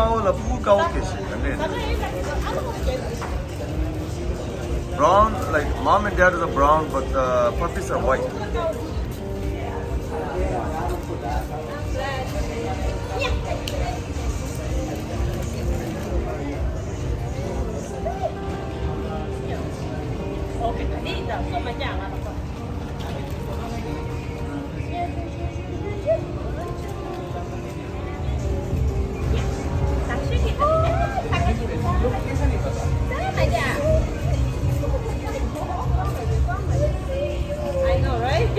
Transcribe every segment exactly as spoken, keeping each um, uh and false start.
ཨོ་ལ་ཕྲུ་གུ་དཀར་པོ་སྐྱེས་ཤིང་། Brown, like, mom and dad is a brown, but the puppies are white. I know, right?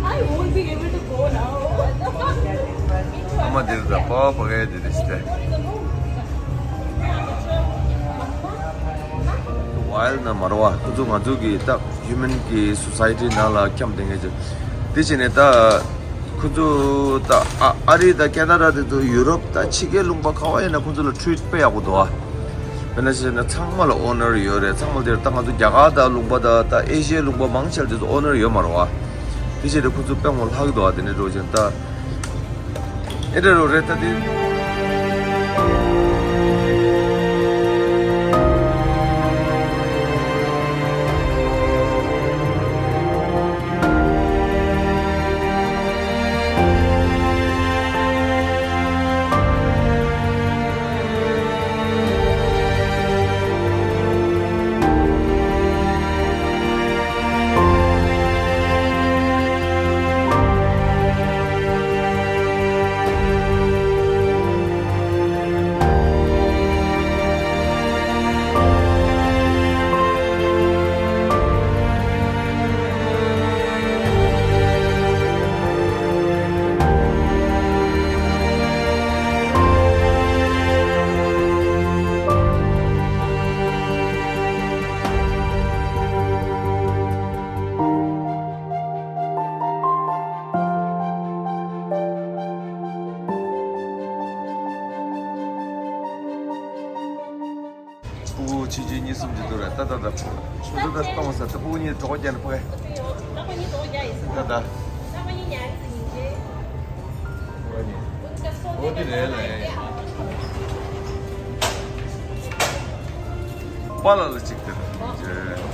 I won't be able to go now. ཨ་མ་འདིར་ད་པ་པ་གའི་འདི་རེད་ཤི་ཏེ། ཝའིལ་ན་མ་ར་བ་ཁོ་ཚོ་ང་ཚོ་གི་ད་ཧིའུ་མན་གི་སོ་སའི་ཊི་ནང་ལ་འཁྱམས་བསྡད་མཁན་ཅིག་དེ་བྱས་ནས་ད་ཁོ་ཚོ་ད་ཨ་ཨ་རི་དང་ཁེ་ན་ཌ་དེ་ཚོ་ཡུ་རོབ་ད་ཕྱི་རྒྱལ་ལུང་པ་ག་བ་ཡིན་ན་ཁོ་ཚོ་ལ་ཊི་རིཊ་དཔེ་ཡག་པོ་འདུག་ཨ། དཔེར་ན་བཤད་ན་ཚང་མ་ལ་ཨོ་ནར་ཡོད་རེད། ཚང་མ་དེར་ད་ང་ཚོ་རྒྱ་གར་དང་ལུང་པ་དང་ད་ཨེ་ཤི་ཡའི་ལུང་པ་མང་ཆེ་བ་དེ་ཚོ་ཨོ་ནར་ཡོད་མ་རེད་བ། དེ་བྱས་ཏེ་ཁོ་ཚོ་དཔེ་ངོ་ལྷག་གི་འདུག་བ། དེ་ནས་འགྲོ་ཅན་ད་ཨེ་འདྲ་རོ་རེད་ད་དེ། ཕྲུ་གུ་ཆུང་ཆུང་གཉིས་གསུམ་ཅིག་འདུག་ར། ད་ད་ད་ཕྲུ་གུ་ཆུང་ཆུང་ད་གཏོང་ས་ད་ཕྲུ་གུ་གཉིས་གྲོགས་རྒྱག་ནས་ཕུ་གེ། ད་ད། འོ་དེ་རེད་ལ། པཱ་ལགས་ལ་གཅིག་དེ་རེད།